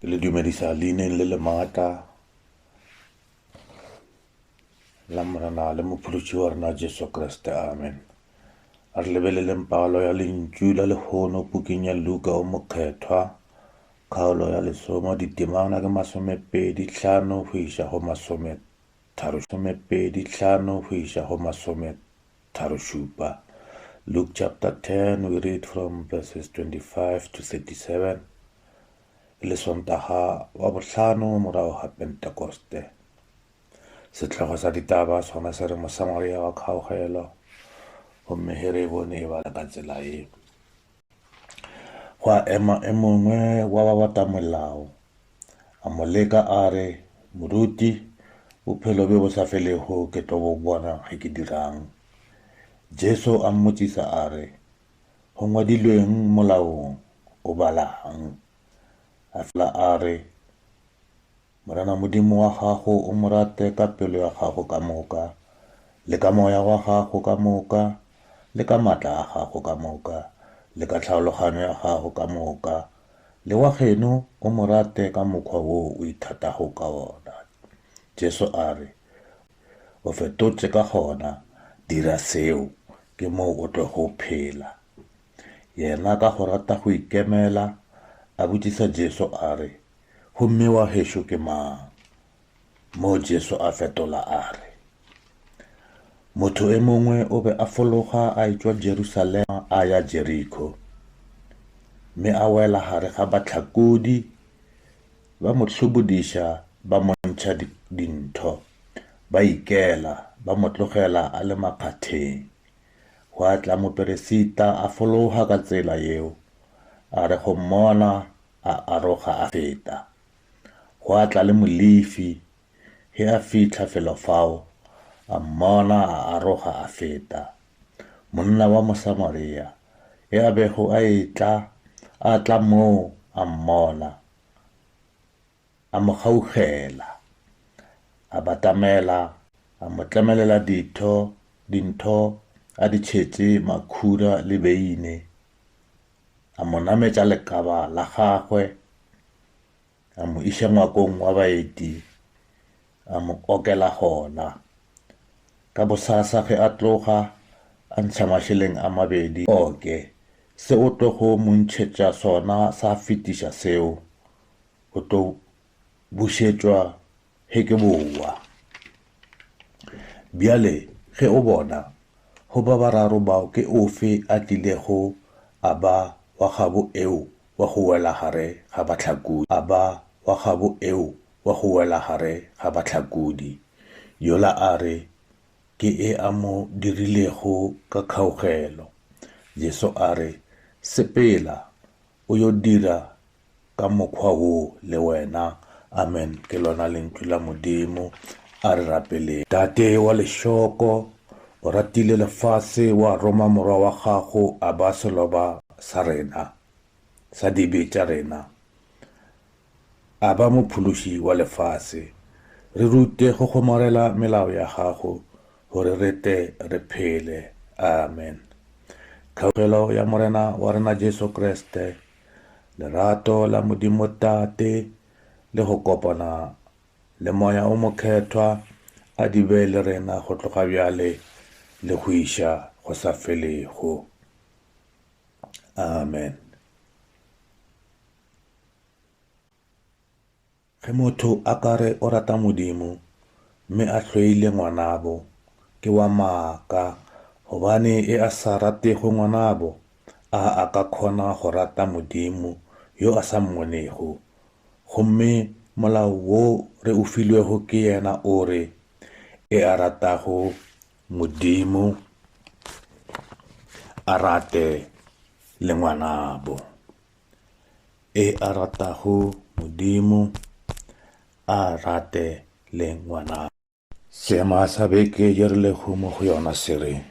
Ke le dumedisa leineng le le maatla la Morena le Mophološi wa rena Jesu Kriste. Amen. A re lebeleleng palo ya lentšu la lehono pukeng ya Luka o Mokgethwa, kgaolo ya lesomo, ditemana ke masomepedi hlano go iša go masometharo, somepedi hlano go iša go masometharo šupa. Luke chapter 10, we read from verses 25 to 37. E le Sontaga wa bohlano morago ga Pentekoste. Sehlogo sa ditaba sona se re Mosamaria wa kgaogelo, gomme ge re e bone e bala ka tsela ye. Gwa ema e mongwe wa ba batamolao, a mo leka a re, Moruti, bophelo bjo bo sa felego ke tlo bo bona ge ke dirang? Jesu a mmotšisa a re, Go ngwadilweng molaong? O balang? A fela a re, Morena Modimo wa gago o mo rate ka pelo ya gago ka moka, le ka moya wa gago ka moka, le ka matla a gago ka moka, le ka tlhaologanyo ya gago ka moka, le wa geno o mo rate ka mokgwa wo o ithatago ka wona. Jesu a re, O fetotše ka gona, dira seo, ke moo o tlogo phela. Yena ka go rata go ikemela, a botšiša Jesu a re, Gomme wa gešo ke mang? Moo Jesu a fetola a re, Motho e mongwe o be a fologa a etšwa Jerusalema a ya Jeriko, mme a wela gare ga bahlakodi, ba mo hlobodiša ba mo ntšha dintho, ba ikela, ba mo tlogela a le makgatheng. Gwa tla moperisita a fologa ka tsela yeo, a re go mmona a aroga a feta. Gwa tla le Molefi, ge a fihla felo fao, a mmona a aroga a feta. Monna wa Mosamaria e a bego a etla a tla moo a mmona, a mo gaugela, a batamela, a mo tlemelela ditho, dintho a di tšhetše makhura le beine, a mo nametša lekaba la gagwe, a mo iša ngwakong wa baeti, a mo okela gona. Ka bosasa ge a tloga, a ntšha mašeleng a mabedi, oke, se o tlogo mo ntšhetša sona sa fetiša seo, o tlo bušetšwa ge ke bowa. Bjale ge o bona, go ba bararo bao ke ofe a tlilego a ba wa gabo eo wa go wela gare ga bahlakodi, a ba wa gabo eo wa go wela gare ga bahlakodi? Yola a re, Ke e a mo dirilego ka kgaugelo. Jesu a re, Sepela, o yo dira ka mokgwa wo le wena. Amen. Ke lona lentšu la Modimo. A re rapeleng. Tate wa lešoko, o ratile lefase wa roma Morwa wa gago a ba seloba sa rena, sa dibe tša rena, a ba Mophološi wa lefase. Re rute go kgomarela melao ya gago gore re tle re phele. Amen. Kgaugelo ya Morena wa rena Jesu Kriste, lerato la Modimo Tate le go kopana le Moya o Mokgethwa a di be le rena go tloga bjale le go iša go sa felego. Amen. Ge motho a ka re o rata Modimo mme a hloile ngwanabo, ke wa maaka, gobane e a sa ratego ngwanabo a a ka kgona go rata Modimo yo a sa mmonego. Gomme molao wo re o filwego ke yena o re, E a ratago Modimo a rate le ngwanabo. E a ratago Modimo a rate le ngwanabo. Seema sa beke ye re lego mo go yona se re,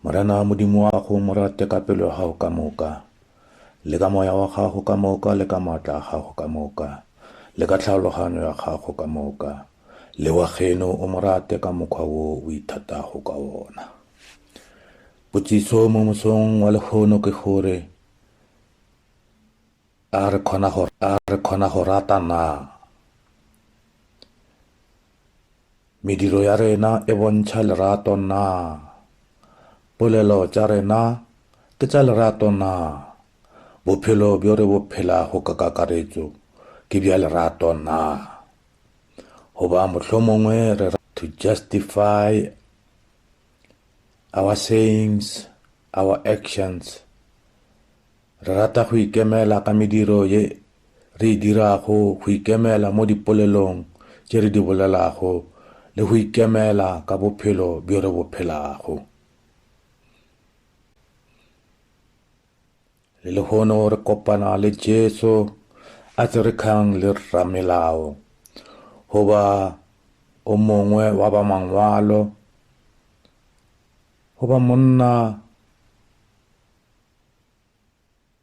Morena Modimo wa gago mo rate ka pelo ya gago ka moka, le ka moya wa gago ka moka, le ka maatla a gago ka moka, le ka tlhaologanyo ya gago ka moka, le wa geno o mo rate ka mokgwa wo o ithatago ka wona. Potšišo mo mosong wa lehono ke gore. A re kgona go, a re kgona go rata na? Mediro ya rena e bontšha lerato na? Polelo tša rena ke tša lerato na? Bophelo bjo re bo phelago ka kakaretšo ke bja lerato na? Goba mohlomongwe re to justify our sayings, our actions. Re rata go ikemela ka mediro ye re e dirago, go ikemela mo dipolelong tše re di bolelago le go ikemela ka bophelo bjo re bo phelago. Le lehono re kopana le Jesu a tsere kgang le ramelao goba o mongwe wa ba mangwalo goba monna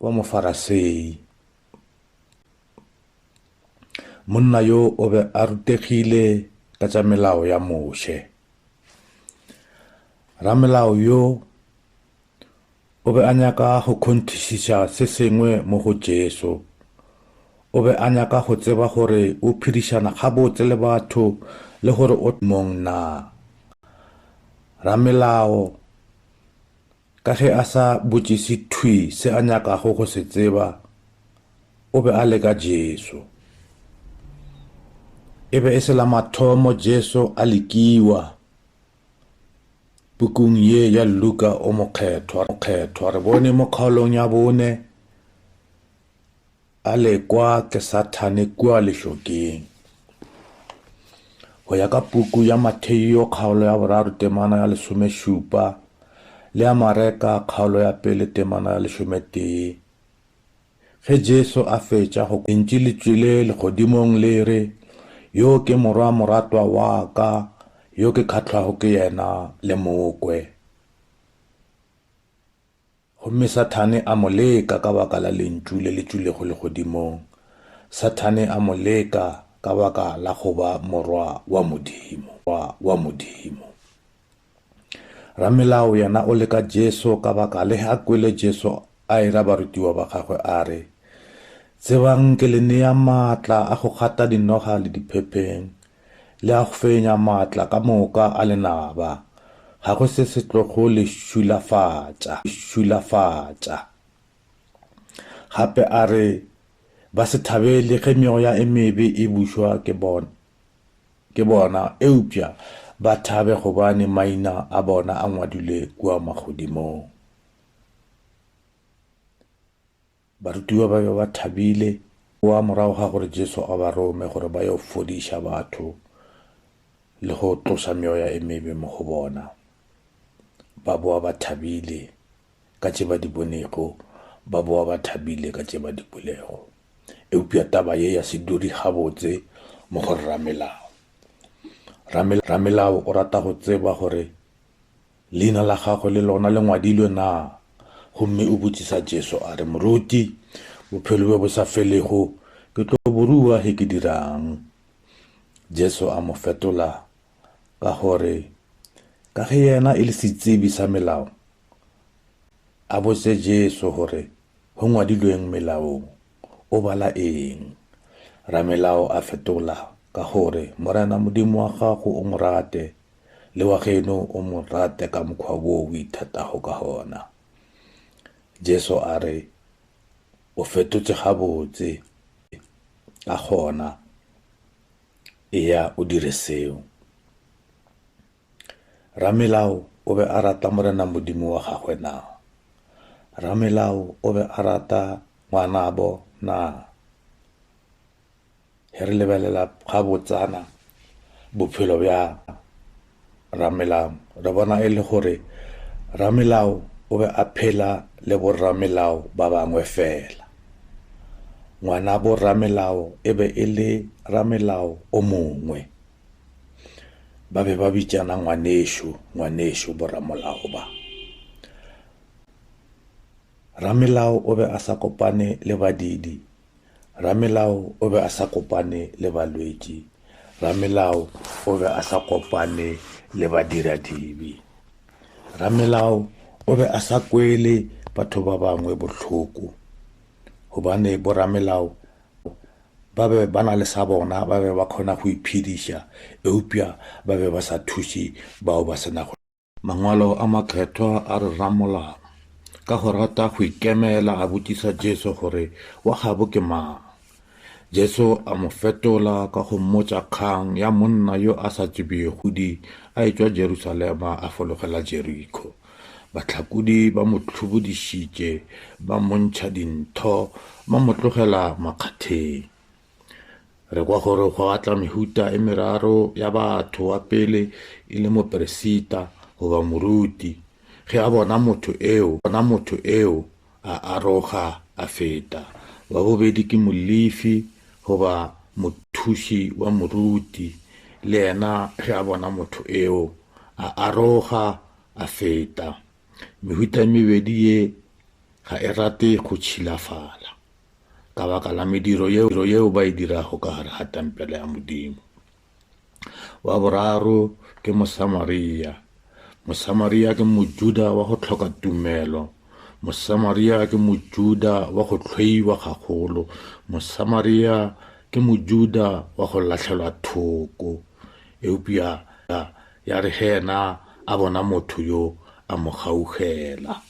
wa Mofarasei. Monna yo o be a rutegile ka tša melao ya Moshe. Ramelao yo o be a nyaka go kgonthišiša se sengwe mo go Jesu. O be a nyaka go tseba gore o phedišana gabotse le batho le gore o mong na. Ramelao Ka ge a sa botšiše thwi se a nyakago go se tseba, o be a leka Jesu. E be e se la mathomo Jesu a lekiwa. Pukung ye ya Luka o Mokgethwa, Mokgethwa, re bone mo kgaolong ya bone A lekwa ke Sathane kua lešokeng. Go ya ka puku ya Mattheyo kgaolo ya boraro temana ya lesomešupa le ya Mareka kgaolo ya pele temana ya lesometee, ge Jesu a fetša go Lentšu le tšwile legodimong le re, Yo ke Morwa moratwa wa ka, yo ke kgahlwago ke yena, le mo kwe. Gomme Sathane a mo leka ka baka la Lentšu le le tšwilego Legodimong. Sathane a mo leka ka baka la go ba morwa wa Modimo, wa, wa Modimo. Ramelao yena o leka Jesu ka baka le ge a kwele Jesu a era barutiwa ba gagwe a re, Tsebang ke le nea maatla a go gata dinoga le diphepheng, Le a go fenya maatla ka moka a lenaba, ga go se se tlogo le šulafatša. Šulafatša. Gape a re, Ba se thabele ge meoya e mebe e bušwa ke bona, ke bona, eupša ba thabe gobane maina a bona a ngwadilwe kua magodimong. Barutiwa ba be ba thabile wa morago ga gore Jesu a ba rome gore ba yo fodiša batho le go tloša meoya e mebe mo go bona. Ba boa ba thabile ka tše ba di bonego, ba boa ba thabile ka tše ba di kwelego. Eupša taba ye ya se dure gabotse mo go ramelao. Ramelao o rata go tseba gore Leina la gagwe le lona le ngwadilwe na? Gomme o botšiša Jesu a re, Moruti, bophelo bjo bo sa felego ke tlo bo rua ge ke dira'ng? Jesu a mo fetola ka gore ka ge yena e le setsebi sa melao, a botše Jesu gore go ngwadilwe'ng melaong, o bala eng. Ramelao a fetola ka gore, Morena Modimo wa gago o mo rate le wa geno o mo rate ka mokgwa wo o ithatago ka gona. Jesu a re, O fetotše gabotse, ka gona eya o dire seo. Ramelao o be a rata Morena Modimo wa gagwe na? Ramelao o be a rata ngwanabo na? Ge re lebelela gabotsana bophelo bja ramelao, re bona e le gore ramelao o be a phela le borramelao ba bangwe fela. Ngwanabo ramelao e be e le ramelao o mongwe. Ba be ba bitšana ngwanešo, ngwanešo boramolao ba. Ramelao o be a sa kopane le badiidi Ramelao o be a sa kopane le balwetši. Ramelao o be a sa kopane le badiradibe. Ramelao o be a sa kwele batho ba bangwe bohloko. Gobane boramelao ba be ba na le sa bona, ba be ba kgona go iphediša, eupša ba be ba sa thuše bao ba se nago. Mangwalo a Makgethwa a re ramolao ka go rata go ikemela a botšiša Jesu gore wa gabo ke mang. Jesu a mo fetola ka go mmotša kgang ya monna yo a sa tsebjego di a etšwa Jerusalema a fologela Jeriko. Bahlakodi ba mo hlobodišitše, ba mo ntšha dintho, ba mo tlogela makgatheng. Re kwa gore gwa tla mehuta e meraro ya batho, wa pele e le moperisita goba moruti. Ge a bona motho eo, bona motho eo a aroga a feta. Wa bobedi ke Molefi goba mothuši wa moruti, le yena ge a bona motho eo a aroga a feta. Mehuta e mebedi ye ga e rate go tšhilafala ka baka la mediro yeo, yeo ba e dirago ka gare ga tempele ya Modimo. Wa boraro ke Mosamaria. Mosamaria ke Mojuda wa go hloka tumelo. Mosamaria ke Mojuda wa go hloiwa gagolo. Mosamaria ke Mojuda wa go lahlelwa thoko. Eupša ya re ge yena a bona motho yo, a mo gaugela.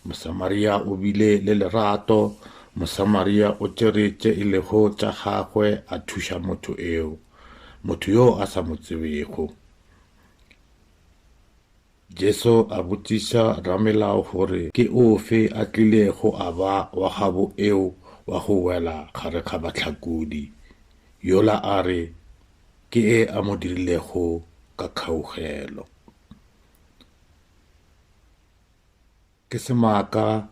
Mosamaria o bile le lerato. Mosamaria o tšere tše e lego tša gagwe a thuša motho eo, motho yo a sa mo tsebego. Jesu a botšiša ramelao gore ke ofe a tlilego a ba wa gabo eo wa go wela gare ga bahlakodi. Yola a re, Ke e a mo dirilego ka kgaugelo. Ke semaka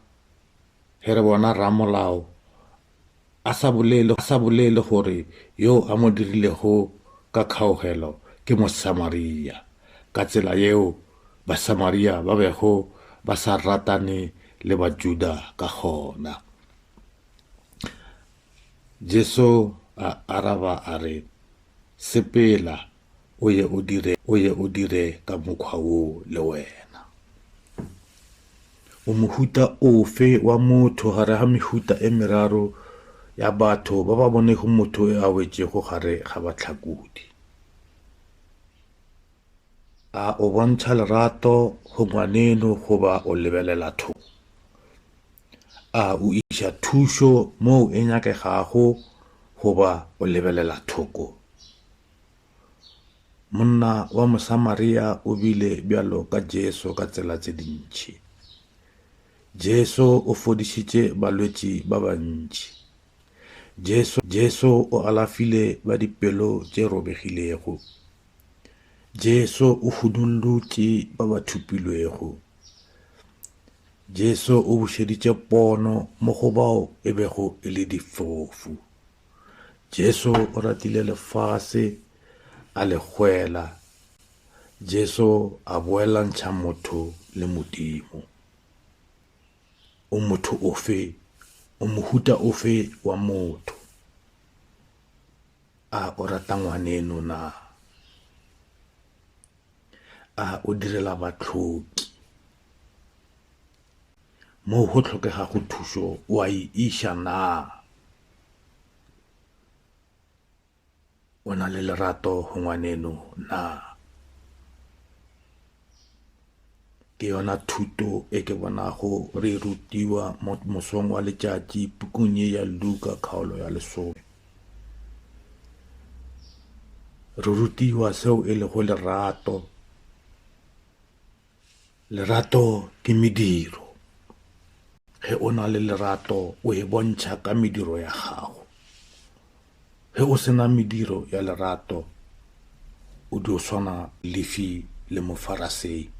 ge re bona ramolao a sa bolele, a sa bolele gore yo a mo dirilego ka kgaogelo ke Mosamaria, ka tsela yeo Basamaria ba bego ba sa ratane le Bajuda ka gona. Jesu a araba a re, Sepela, o ye o dire, o ye o dire ka mokgwa woo le wena. O mohuta ofe wa motho gare ga mehuta e meraro ya batho ba ba bonego motho e a wetšego gare ga bahlakodi? A o bontšha lerato go ngwaneno goba o lebelela thoko? A o iša thušo moo e nyakegago goba o lebelela thoko? Monna wa Mosamaria o bile bjalo ka Jesu ka tsela tše dintši. Jesu o fodišitše balwetši ba bantši. Jesu, Jesu o alafile ba dipelo tše robegilego. Jesu o hudullotše ba ba thopilwego. Jesu o bušeditše pono mo go bao e bego e le difofu. Jesu o ratile lefase, a le hwela. Jesu a boelantšha motho le Modimo. O motho ofe? O mohuta ofe wa motho? A o rata ngwaneno na? A o direla bahloki? Moo go hlokegago thušo o a e iša na? O na le lerato go ngwaneno na? Ke yona thuto e ke bonago re e rutiwa mo mosong wa letšatši pukung ye ya Luka kgaolo ya lesome. Re rutiwa seo e lego lerato. Lerato ke mediro. Ge o na le lerato o e bontšha ka mediro ya gago. Ge o se na mediro ya lerato o dio swana Lefi le Mofarasei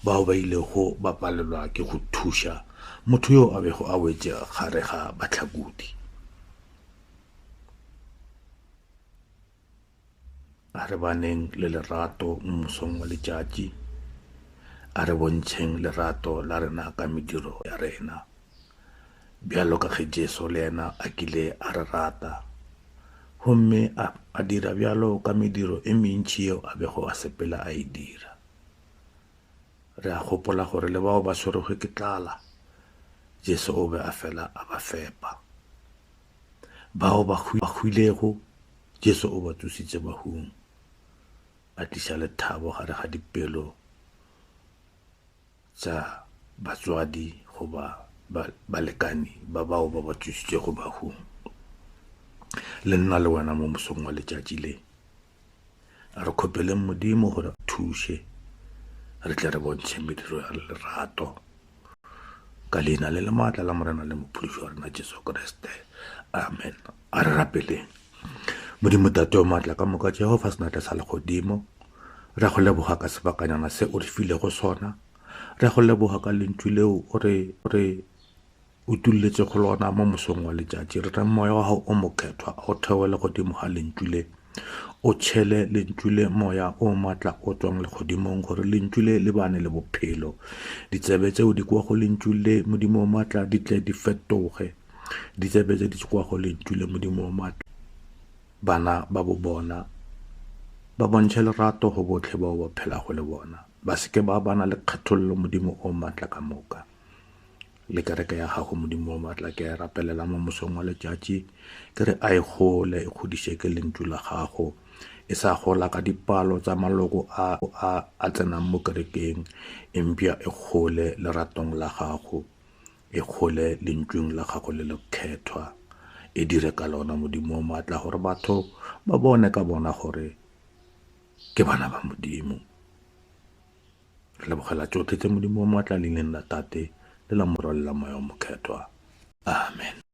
bao ba ilego ba palelwa ke go thuša motho yo a bego a wetše gare ga bahlakodi. A re baneng le lerato mo mosong wa letšatši. A re bontšheng lerato la rena ka mediro ya rena, bjalo ka ge Jesu le yena a kile a re rata gomme a, a dira bjalo ka mediro e mentši yeo a bego a sepela a e dira. Re a gopola gore le bao ba swerwego ke tlala, Jesu o be a fela a ba fepa. Bao ba hwilego, Jesu o ba tsositše bahung, a tliša lethabo gare ga dipelo tša batswadi goba balekani ba bao ba ba tsošitšego bahung. Le nna le wena mo mosong wa letšatši le, a re kgopeleng Modimo gore a thuše re tle re bontšhe mediro ya lerato ka leina le le maatla la Morena le Mophološi wa rena Jesu Kriste. Amen. A re rapeleng. Modimo Tate o maatla ka moka, Jehofa senatla sa legodimo, re go leboga ka sebakanyana se o re filego sona. Re go leboga ka lentšu leo o re re utulletše go lona mo mosong wa letšatši. Re re moya wa gago o mokgethwa o theoele godimo ga lentšu le. O tšhele lentšu le moya o matla o tswang legodimong gore lentšu le le bane le bophelo. Ditsebe tseo di kwago lentšu le Modimo o matla di tle di fetoge. Ditsebe tse di kwago lentšu le Modimo o matla bana ba bo bona ba bontšhe lerato go bohle bao ba phelago le bona. Ba se ke ba bana le kgethollo Modimo o matla ka moka. Le kereke ya gago Modimo wa maatla ke a e rapelela mo mosong wa letšatši ke re a e gole e kgodiše ke lentšu la gago e sa gola ka dipalo tsa maloko a a a tsenang mo kerekeng empša e gole leratong la gago e gole lentšung la gago le lekgethwa e dire ka lona Modimo wa maatla gore batho ba bone ka bona gore ke bana ba Modimo. Re lebogela tšohle tše Modimo wa maatla leineng la Tate le la Morwa le la Moya o Mokgethwa. Amen.